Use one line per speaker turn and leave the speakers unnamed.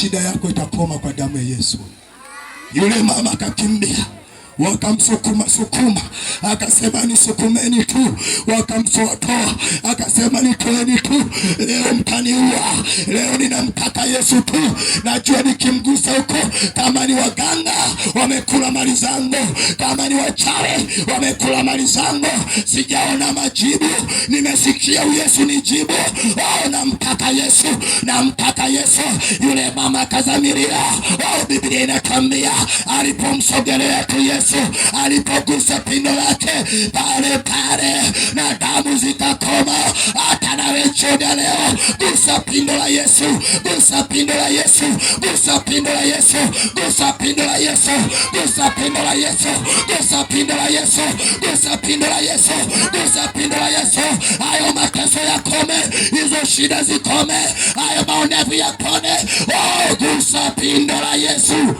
Shida yako itakoma kwa damu ya Yesu. Yule mama akakimbia, wakamsukuma sukuma, akasema nisukumeni tu, wakamtoatoa, akasema nitoeni tu, leo mtaniua, leo ninamtaka Yesu tu, najua nikimgusa huko, kama ni waganga wamekula mali zangu, kama ni wachawi wamekula mali zangu, sijaona majibu, nimesikia Yesu ni jibu. Oh, namtaka Yesu, namtaka Yesu. Yule mama akazamiria. Oh, Biblia inatuambia alipomsogelea tu Yesu, alipogusa pindo lake pale pale, na damu zikakoma. Hata nawe jioni leo, gusa pindo la Yesu, gusa pindo la Yesu, gusa pindo la Yesu, gusa pindo la Yesu, gusa pindo la Yesu, gusa pindo la Yesu, gusa pindo la Yesu, gusa pindo la Yesu. Hayo mateso yakome, hizo shida zikome, hayo maonevu yakome. Oh, gusa pindo la Yesu.